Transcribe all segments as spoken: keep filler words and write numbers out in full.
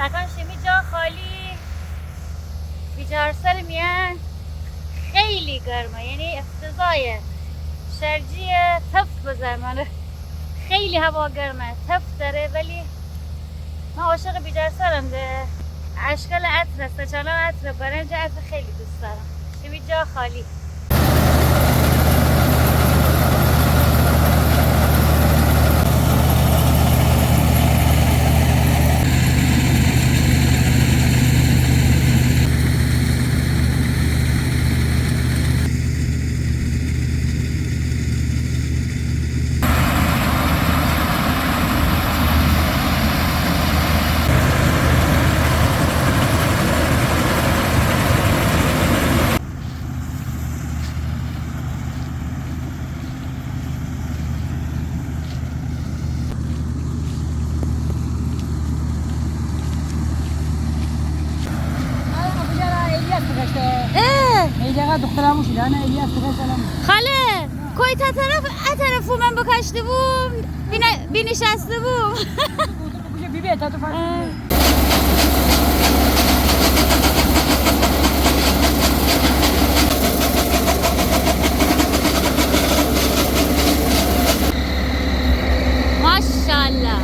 اکان شیمی جا خالی. بیجار سر میان خیلی گرمه، یعنی افتضاحه. شرجیه تفت بزه مره. خیلی هوا گرمه، تفت داره، ولی من عاشق بیجار سرم ده. اشکال عطر است، چالان عطر، برنج عطر خیلی دوست دارم. شیمی جا خالی. اه. خاله، کوی تا طرف، ا طرف من بکشته بوم، بینه-، بینشسته بوم. ماشاءالله.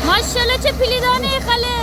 ماشاءالله، چه پیلیدانه خاله.